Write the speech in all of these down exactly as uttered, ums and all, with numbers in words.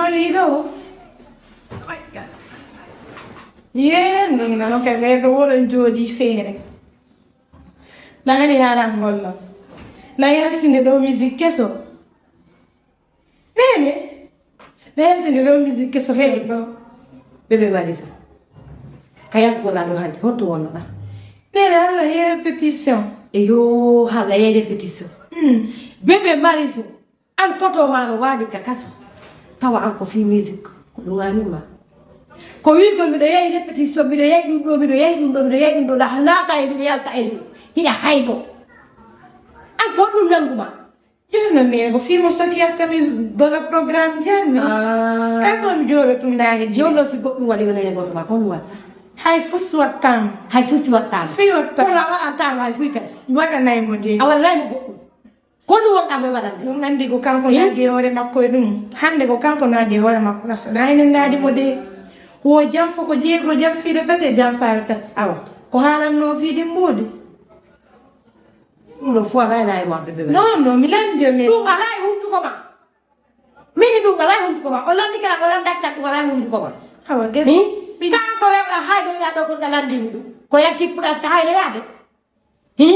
Ari ɗo. Yee, ndogina no kay ɓe ɗo woɗon jooɗi feere. Nagani haala ngol ɗo. Na yaltinde ɗo musique keso. Nene. Na yaltinde ɗo musique keso feere ɗo. Bébé Marisa. Ka yaltugoɗa ɗo hannde, honto wonnoɗa? Nene, Allah ye répétition. Eyo, Allah ye répétition. Hmm. Bébé Marisa. An koto ma no waali ka kaso. Tawa an ko fii musique ko ɗum anima. Ko wiigol miɗo yahi répétition, miɗo yahi ɗum ɗo, miɗo yahi ɗum ɗo, miɗo yahi ɗum ɗo, ɗa laata e miɗo yalta e ɗum. Hiɗa hayno. An ko ɗum nangu ma. Jooni noon ni ko fii mo soki yatta mi doga programme janni. Ah. Kan noon mi jooɗo ɗum daage. Jooni noon si goɗɗum waɗi wonani e gooto ma, ko ɗum watta? Hay fus wattaama. Hay fus wattaama. Fii wattaama. Kono a waɗantaama hay fuy kadi. Mi waɗanay mo de. A waɗanay mo goɗɗum. Ko ɗum wonɗa mo waɗande? Ɗum anndi ko kanko naadi e hoore makko e ɗum. Hannde ko kanko naadi e hoore makko. Asa na enen naadi mo de. Wo jam fo ko jeego, jam fiiɗo tati e jam faaro tati. Awa. O haalanno fii ɗin mbuuɗi. Ɗum ɗo fof alaa e waɗde ɓe. Non, non, mi lanndi on. Ɗum alaa e hunnduko ma. Min ɗum alaa e hunnduko ma. O lanndi kala, o lanndaki tan ɗum alaa e hunnduko ma. Awa, gese. Hmm? Kanko rewɗa hay ɗo yaɗo ko ɗa lanndi mi ɗum. Ko yatti puɗa sa hay ɗo yaade. Hi?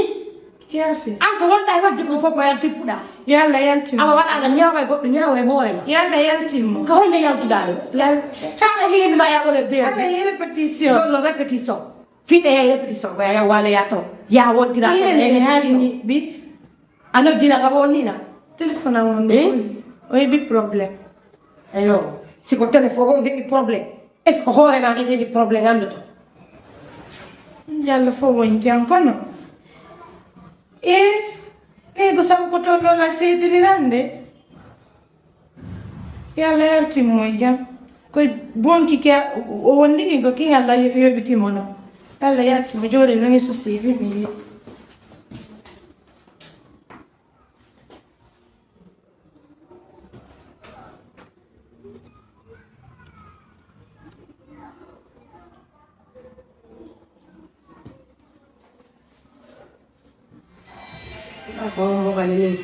Yaafe. An ko wonɗa e waɗde ko fof ko yan tippuɗa. Yo Allah yaltin mo. Awa waɗa aɗa ñaawa e goɗɗo, ñaawa e hoore ma. Yo Allah yaltin mo. Ko honde yaltuɗa ɗo? Yal- Kala hini ma yaɓore beerde. Aɗa yi répétition. Jollo répétition. Fiɗe yahi répétition ko ya waalo ya to. Ya wontira to. Hini mi haali ni bi. A noddira ka wonnina. Téléphone am on. Eh? O heɓi problème. Eyo, si ko téléphone on heɓi problème, est ce que hoore ma nden heɓi problème anndoto? Yalla fof won jam kono. E ɓeydo sabu ko toon noon a seediriran nde. Yalla yaltimo e jam. Ko bonki ke o wondini ko kin Allah yoɓitimo noon. Allah yaltimo jooɗe noon e souci mi. Ako mo kanini.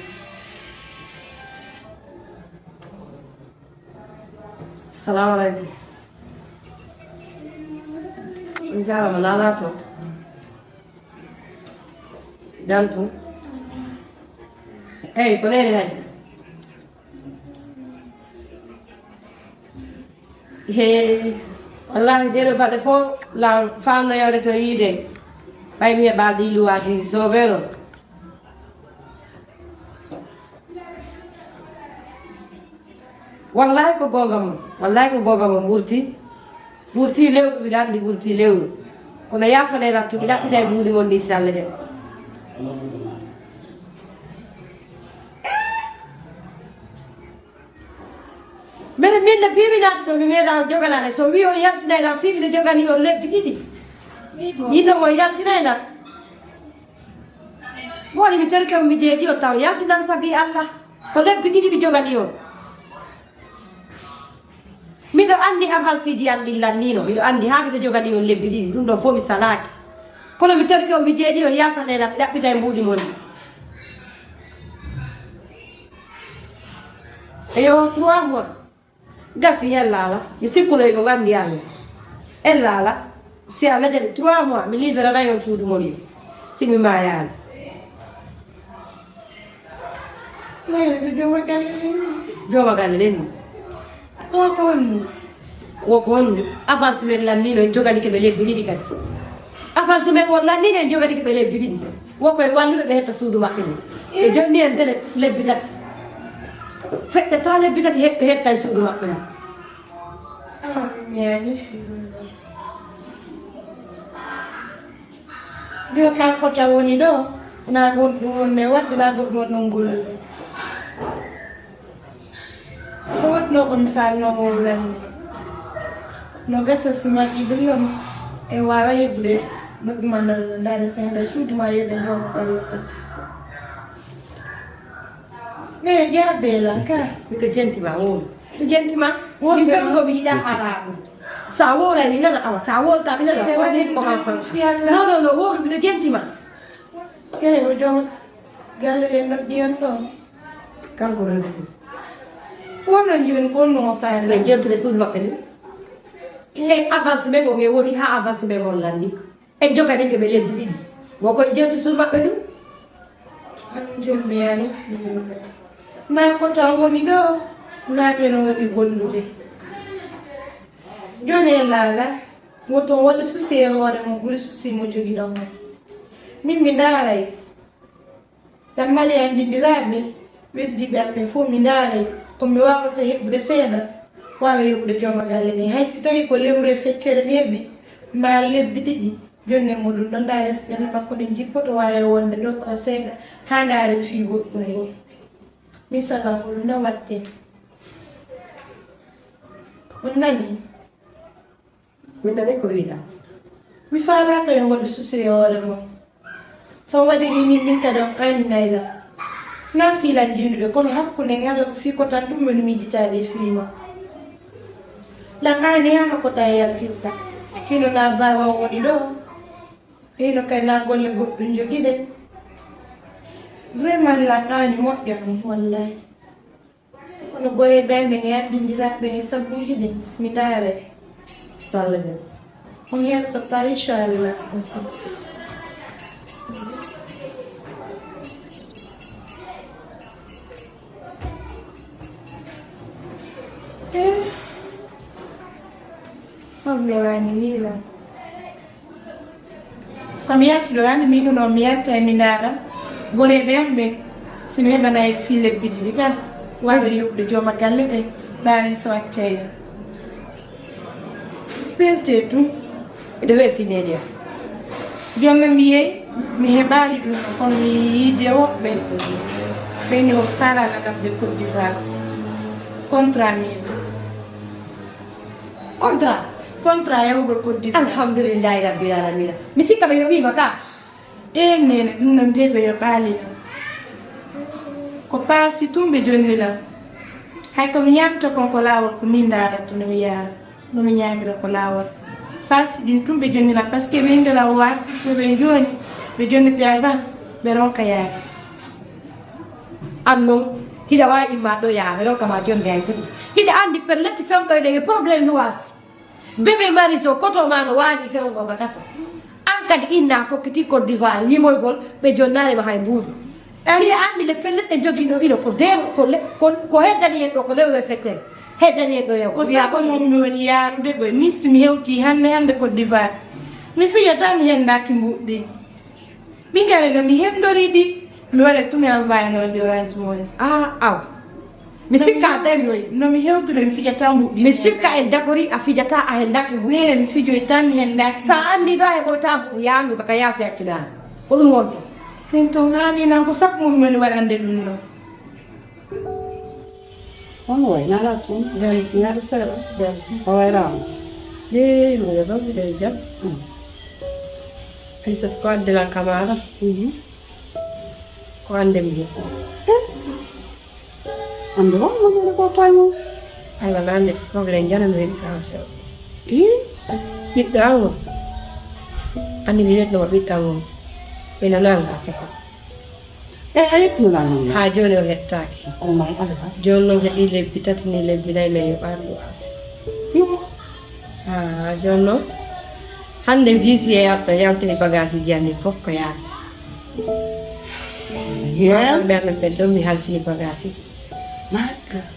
Assalamu alaikum. Njara malala to. Jantu. Eyi, ko nene hannde? He, wallahi, ɗeɗo baɗe fof la famnoyore to yiide. Ɓay mi heɓa ɗi luwaasi soobero. Wallahi ko goonga mum, wallahi ko goonga mum ɓurti, ɓurti lewru, mbiɗa anndi ɓurti lewru. Kono yaafane lan to mi ɗaɓɓita e buuɗi mon ɗi si Allah jaɓi. Mbeɗa min no mbiimi naatde ɗo mi meeɗa on joganaade so wi o yaltinay lan fii miɗo jogani on lebbi ɗiɗi. Yinno mo yaltinay lan. Woni mi terke mi jeeɗi o taw yaltinan sabi Allah. Ko lebbi ɗiɗi mi jogani on. Miɗo anndi avance fiji an ɗin lanniino. Miɗo anndi haa miɗo jogani on lebbi ɗiɗi. Ɗum ɗo fof mi salaaki. Kono mi torki on mi jeeɗi on yaafane lan mi ɗaɓɓita e mbuuɗi mon ɗi. Eyo, trois mois. Gasi, en laala. Mi sikkuno eko nganndi an. En laala. Si a lajani trois mois, mi liberanay on suudu mon. Si mi maayaali. Mayre ko jooma galle len ni. Jooma galle len ni. Ɗo ko honɗum? Wo ko honɗum? Avance men lanniino en joganike ɓe lebbi ɗiɗi kadi. Avance men won lanniino en joganike ɓe lebbi ɗiɗi. Wo koye walluɓe ɓe hetta suudu maɓɓe ni. Ɓe jonni en tele lebbi tati. Feƴƴata lebbi tati he-, ɓe hetta e suudu maɓɓe ni. Ah, mi yaani fi ɗum ɗo. Jokalkota woni ɗo, na goɗɗum wonde waɗde, na goɗɗum wonde ngol. Ko waɗno ko mi faalno mo wulande. No gasa si maki bilon e wawa heɓude no ɗuma no ndaade senda suudu ma yeɓe ɗo ko. Mbeɗa jaabe lan ka. Miɗo jenti ma wowlu. Miɗo jenti ma. Wowlu. Min ɓe fen ɗo mi yiɗa alaa ɗum. Sa wowlay mi nana awa, sa wowlta mi nana. Ɓe waɗi ko ma fan. Fiyalla. Non, non, non, wowlu miɗo jenti ma. Kene ko joom galle ɗen noddi on ɗo. Kanko noddi. Ko onon jooni, ko honno on faala? Ɓe jewtude suudu maɓɓe ndin. E avance ɓe ko ɓe woni haa avance ɓe hollan ni. En joganii ɓe lebbi ɗiɗi. Wo ko en jewti suudu maɓɓe ɗum? An jooni mi yaani fiirude. Naa ko taw woni ɗo, naa ɓe no woni gollude. Jooni e laala, woto waɗu susi e hoore mum ɓuri susi mo jogiɗon on. Min mi ndaaray. Tan mali anndindiraaɓe, weddiiɓe am ɓen fof mi ndaaray. Ko mi waawata heɓude seeɗa, waawa yoɓude jooma galle ɗen. Hay si tawii ko lewru e feccere mi heɓi, maa lebbi ɗiɗi, jonne muɗum ɗon ndaare so ɓernde makko ɗen jippoto, waawi wonde ɗo taw seeɗa, haa ndaaren fii goɗɗum ngol. Min sagal muɗum no waɗte. On nanii? Min nanii ko wiɗaa. Mi faalaaka yo waɗu susi e hoore mum. So waɗirii nii, min kadi on qaaninay lam. Naa fii lan jiidude, kono hakkunde ngal ko fii ko tan ɗum woni miijitaade e fii ma. Lan qaani haa no kota e yaltirta. Hino naa baaba on woni ɗo. Hino kay naa golle goɗɗum jogiɗen. Vraiment lan qaani moƴƴa ɗum, wallahi. Kono goree ɓe ɓe nganndindiraa ɓe e sabbuuji ɗin, mi ndaaray. Salla ɗen. On heɗoto tan, inchallah. Eh. Holno wani wiilan? Ko mi yaltuɗo, hannde miɗo noon mi yalta e mi ndaara goreeɓe am ɓen, si mi heɓanay fii lebbi ɗiɗi ka, waawi yoɓude jooma galle ɗen, ndaaren so accayya. Weltee tun. Miɗo weltineede. Jooni mi yehi, mi heɓaali ɗum, kono mi yiide woɓɓe ɓe ni o faalaaka ɗamde Côte d'Ivoire. Contrat mi. Contrat? Contrat yahugol Côte d'Ivoire. Alhamdulillahi Rabbil Alamina. Mi sikka ɓe yoɓiima ka. Ee, neene, ɗum noon de ɓe yoɓaali lam. Ko paasi tun ɓe jonni lam. Hay ko mi ñaamta kon ko laawol, ko min ndaarata no mi yaara, no mi ñaamira ko laawol. Paasi ɗin tun ɓe jonni lam, parce que ɓe innde lam o artiste ɓe jooni, ɓe jonnete avance, ɓe ronka yaade. An non, hiɗa waawi immaade ɗo yaha, ɓe ronka ma jonnde hay tun. Hiɗa anndi pellet fewtoyɗen e problème luwaas. Bébé Maris o koto ma no waali fewndo ka kasa. An kadi inna fokkiti Côte d'Ivoire limoygol ɓe jonnaali ma hay mbuuɗu. Ɗan hiɗa anndi le pellet ɗe jogino ino ko deeru ko le ko ko heddani en ɗo ko lewre feccere. Heddani en ɗo yaw. Ko sago mon mi woni yaarude koye min si mi hewti hannde hannde Côte d'Ivoire. Mi fiyata mi henndaaki mbuuɗi. Min kadi no mi hendori ɗi, mi waɗa tun mi envoyé no ɗi Orange Money. Ah, aw. Mi sikka a dañoy. No mi hewtude mi fijata mbuɗi. Mi sikka en dagori a fijata a hendaki mbuɗi. Nene mi fijoy tan mi hendaki. Sa andi ɗo e ɓota mbuɗi yaandu kaka yaasi accuɗa. Ko ɗum wonto. Min to nani nan ko sakko mum woni waɗande ɗum ɗo. On way nana kum dan ngar sera dan o way ram. Ye no ya ba mi de jam. Ay sa ko adde lan kamara. Mhm. Ko ande mi. Ande won mo ne ko tayo. Ala nande problème jana no hebi ka so. Ii. Ɓiɗɗo an o. Andi mi yetno ɓiɗɗo an o. Ina nanga soko. E a yettuno lan noon. Haa jooni o hettaaki. O may ala. Jooni noon heɗii lebbi tati ni lebbi nayi men yoɓaani luwaasi. Haa jooni noon hannde visi e arta yaltini bagage ji anni fof ko yaasi. Yee. Ɓerɗe ɓen ɗon mi halfini bagage ji.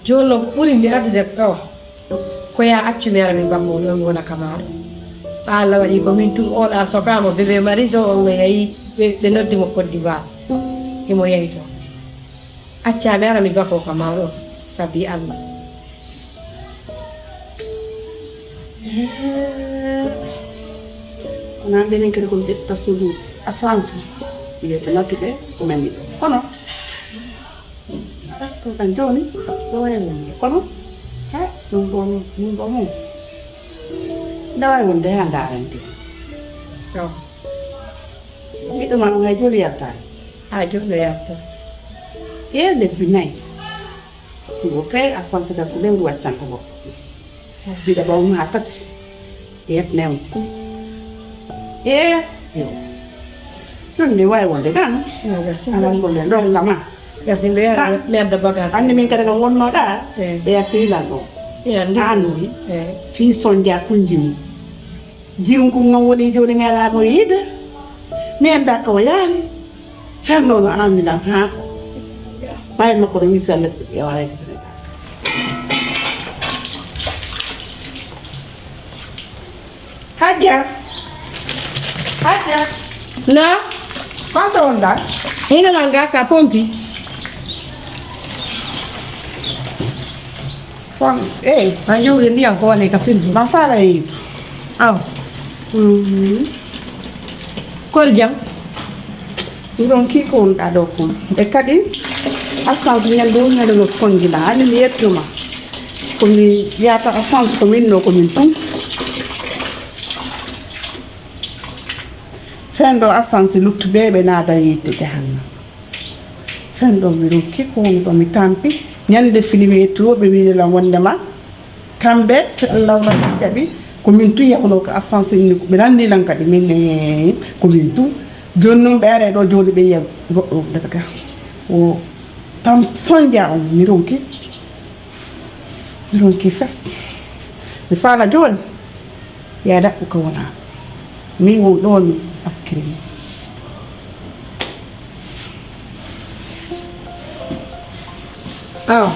Jooni noon ko ɓuri mi arde ɗo. Ko ya accu mi ara min bammo ɗo mi wona kamaɗo. Ɓa Allah waɗi ko min tun oɗa sokama bébé Marie Jo on no yayi ɓe noddi mo Côte d'Ivoire. Himo yahi to. Acca mi ara mi bako kamaɗo sabi Allah. Kono hannde min kadi ko mi ƴetta suudu assurance wiyete nattuɓe ko men kono Ko kan jooni ko wayi wonde kono ha sun bono min bomo ndawa wonde ha ndarante. Ɓiɗɗo ma on hay joli yartaani. Ha joli yarta. E lebbi nayi. Ko kay a sanse ka ko lewru waccan ko go. Biɗa ɓawma ha tati. Yet newde. E yo. Ɗum ne wawi wonde ɗan. Anan golle ɗon gama. Yasin ɓe yaha mi adda bagage. Anndi min kadi ko wonnoɗa. Eh. Ɓe yatti lan ɗo. Eh, anndi. An wi. Eh. Fii sonja kun jiwu. Jiwu kun non woni jooni mi alaa mo yiide. Mi anndaa ko o yaari. Fenno no an mi lan haa. Ɓay makko no mi sallet. Yo ay. Hajja. Hajja. Na? Fanto on ɗan? Hino lan ga ka pompi. Fon, eh. Ma jogi ndiyan ko wale ka fimbi. Ma fala yi. Aw. Mhm. Kor jam. Ɗum ɗon kii ko wonɗaa ɗo kon. E kadi, Alsans ñande o ñande no sonjinaa. Ani mi yettuma. Ko mi yata Alsans ko min no ko min tun. Fenɗo Alsans luttuɓe ɓe naada yitte jahannam. Fenɗo mi rokki ko woni ko mi tampi. Ñande fini mi yettuɓe ɓe wiide lan wonde ma. Kamɓe, si Allah wona jaɓi, ko min tun yahuno ko Alsans inni, ɓe nanni lan kadi, min, eh, ko min tun. Jooni non ɓe are ɗo, jooni ɓe yiya goɗɗo daga ga. O tam sonja on, mi ronki. Mi ronki fes. Mi faala jooni, ya daɓɓu ko wona. Min won ɗo mi akkiri. Awa.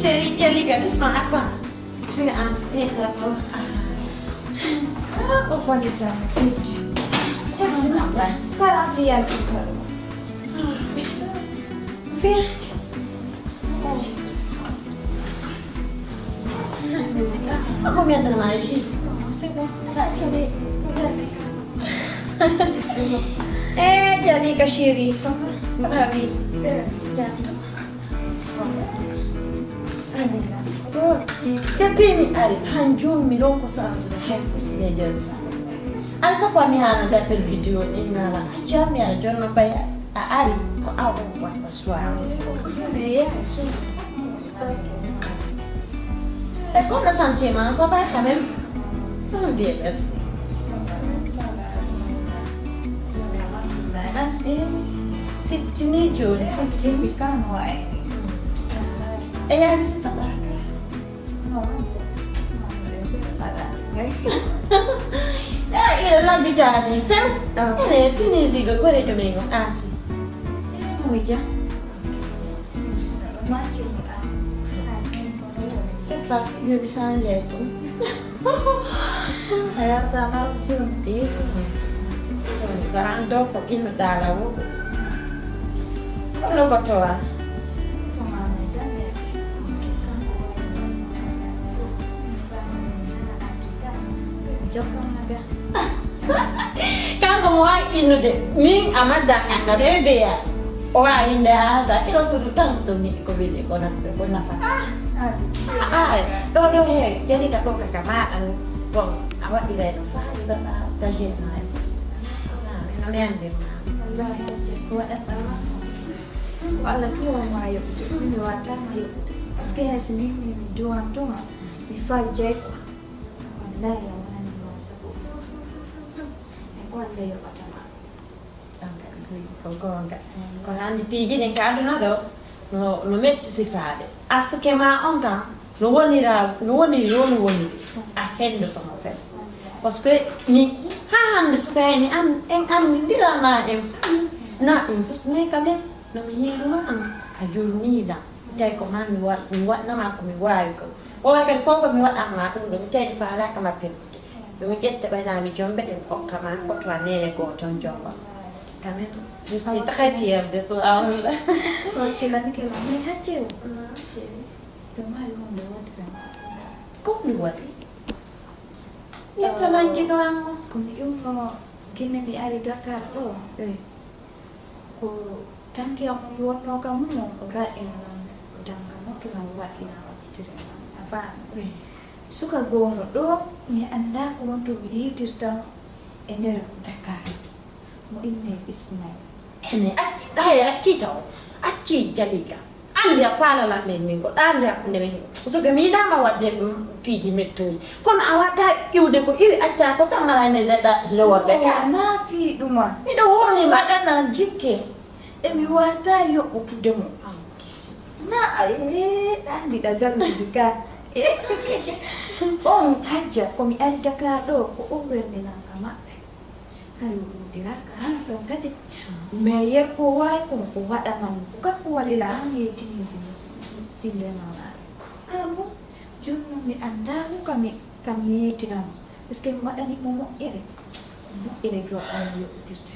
Chérie, Jalika, doucement, attends. Je vais entrer d'abord. Ah, oh, voilà, ça me coûte. Pas la prière, c'est pas. Viens. Ah, combien de magie? C'est bon. C'est bon. Eh, Jalika chérie, ça va? Ah oui. Depuis mi ari, han jooni mi ronko sansude hay fus mi e nder sa. An sako mi hana d'appel vidéo ni nala. Jooni mi ara jooni no bay a ari ko awo wata soir. E comme no santé ma, ça va quand même? Non, Dieu merci. Eh, sittini jooni, sittini. E yaari si taɓa. Ah, ila labitaani fem. Ah. Ene Tunisie go kore to men go asi. Eh, moja. C'est parce que je change tout. A yaltaama ɗum. Ii. Ɗum ko an ɗo ko innuɗaa law. Ko logotowa. Jokkama ga. Kanko mo waawi innude min a madda anga ɓe beya. O waawi innde a haalta kilo suudu tan to mi ko weli ko nafa ko nafa. Ah, ɗo ɗo he jani ka ɗo ka kama an. Bon, a waɗiray no faali ba ba ta jeune ma e fos. Ah, no mi ande ma. Wallahi ko waɗata ma. Ko Allah ki won ma yoɓude. Mi watta ma yoɓude. Parce que hay si min mi duwan tuma mi faali jay quoi. Wallahi a wonani ma sago. E ko Allah yoɓata ma. Ɗon kadi ko goonga. Kono anndi piiji ɗin ka aduna ɗo no, no metti sifaade. Aske ma on kam no wonira, no woniri yo no woniri. A henndoto mo fes. Parce que mi haa hannde sukayni an en anndirana en fuu na en fus mais quand même no mi yiiruma an a jurniiɗam tawi ko ma mi waɗ mi waɗnama ko mi waawi ko o waɗ kadi ko ko mi waɗanma ɗum ɗo mi tawi mi faalaaka ma perdude. Ɗum ƴetta ɓaynaami jombe ɗen hokka ma ko to a nene gooton jongo. Quand même, je suis très fière de toi. Ok, la nickel. Mais hacce o. Ɗum mari hunde wotere. Ko mi waɗi? Yetto nanngino am. Ko mi ummo Gine mi ari Dakar ɗo. Ko tanti am on wonno kam mo o raɗino noon o danga moto na o waɗina waɗitire noon a faami. Suka goono ɗo mi annda ko honto mi yiidirta e nder Dakar mo inne Ismail. Ene acci ɗaye accita o acci jaliga. Anndi a faalalan min min ko ɗaande hakkunde men. Suka mi yiɗaama waɗde piiji mettuuji kono a wata iwde ko iwi acca ko tan mara ene neɗɗa loworde ka. Na fii ɗuma miɗo woni waɗana jikke. E mi wata yoɓɓutude mo. Na e ɗandiɗa jalousie ka. On hajja ko mi ari Dakar ɗo ko o werninanka maɓɓe. Hay o ɗuɗiraka haa ɗon kadi. Mais yerko wawi ko o waɗanan ko kanko wallila an yeytinisi fillema maɗa. Ah bon? Jooni noon mi annda ko kami kam mi yeytinano. Parce que mi waɗani mo moƴƴere. Moƴƴere joɗɗano yoɓɓitirte.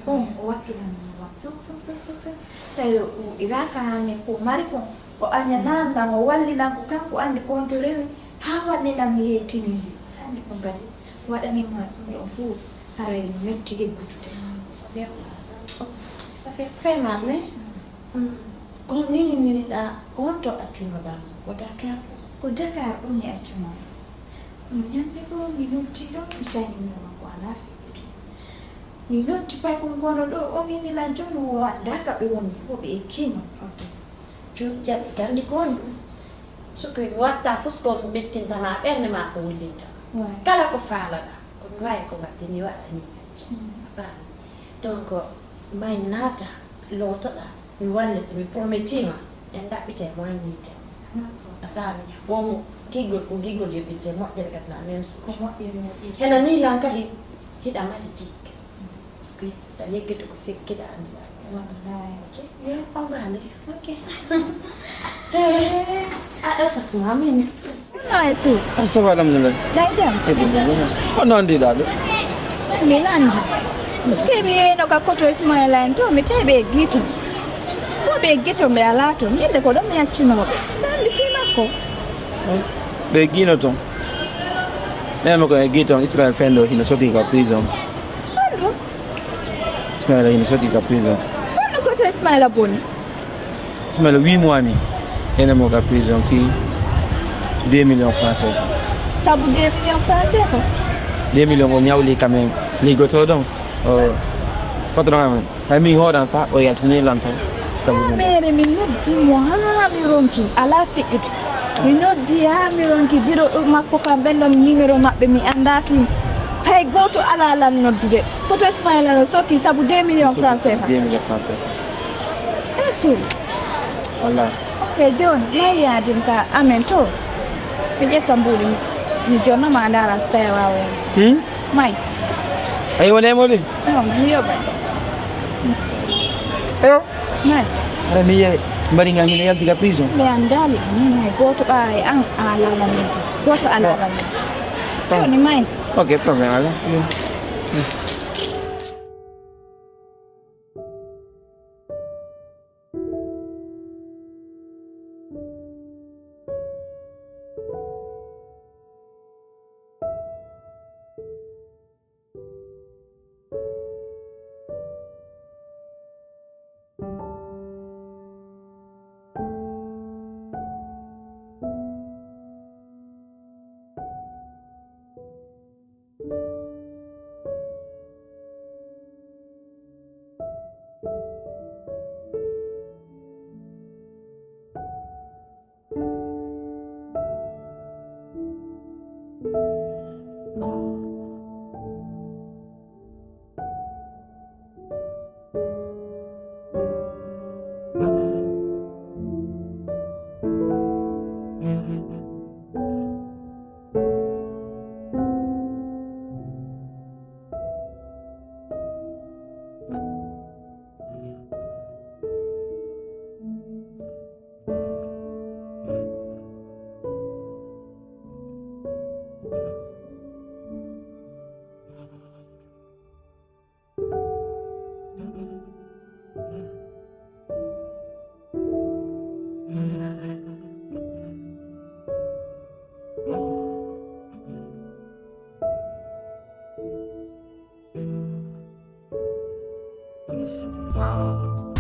Bon o wakkilani mo wa few few few few few. Tawi o ɗuɗiraka haa min ko mari kon o añanan lan o wallilan ko kanko anndi konto rewi haa waɗni lan mi yehi Tunisie. Anndi ɗum kadi waɗanima ɗum ɗon fof haray mi metti eggutude. Ça fait ça fait très mal mais ko nini niniɗa ko honto accunoɗa ko Dakar? Ko Dakar ɗum mi accuno. Ɗum ñande goo mi noddi ɗon mi tawi numéro makko alaa feƴƴude. Mi noddi paykun gono ɗo o nini lan jooni o annda ka ɓe woni ko ɓe eggiino. Jooni jaɓi kandi ko honɗum? Suka mi watta fof ko mettintama ɓernde ma ko wullinta. Kala ko faalaɗa ko mi wawi ko waɗde mi waɗani. A faami? Donc may naata lootoɗa mi wallete mi promettima en ɗaɓɓite moyen yiite. A faami? Womo giggol ko giggol yoɓinte moƴƴere kadi la même chose. Ko moƴƴere yoɓinte. Hena ni lan kadi hiɗa mari jik. Parce que hiɗa yeggito ko fekkiɗa annduɗa. Wallahi. On va aller. Ok. A ɗo sakko amin. Ay su. Ah, ça va, alhamdulillah. Day dem. On nandiɗa ɗo? Mi nandi. Parce que mi yeyno ka koto Ismaila en to mi tawi ɓe eggi to. Ko ɓe eggi to ɓe ala to. Min de ko ɗon mi accunoɓe. Nandi fi makko. Ɓe eggino ton. Nemo ko eggi ton Ismaila fendo hino soki ka prison. Honɗum? Ismaila hino soki ka prison. Honɗum koto Ismaila boni? Ismaila huit mois ni ene mo ka prison fii deux millions francs CFA. Sabu deux millions francs CFA? Deux millions o ñawli quand même liggoto ɗon o patron amen hay min hooɗan fa o yaltini lan tan. Sabu mere min noddi mo haa mi ronki alaa feƴƴude. Mi noddi haa mi ronki biro makko kam ɓen ɗon numéro maɓɓe mi annda fii hay gooto alaa lan noddude. Koto Ismaila no soki sabu deux millions francs CFA. Deux millions francs CFA. Esu. Wallahi. Ok jooni may yaadim ka amen to mi ƴetta mbuuɗi mi jonnoma ndaara so tawi wawa hen. Hmm? May. Ayi wonemo ɗi? Non mi yoɓa. Eyo. May. Ara mi yehe mbaɗi ngan hino yalti ka prison. Mi anndali min hay gooto ɓaawa e an a lalamin gooto a lalamin. Jooni may. Ok problème ala. Wow.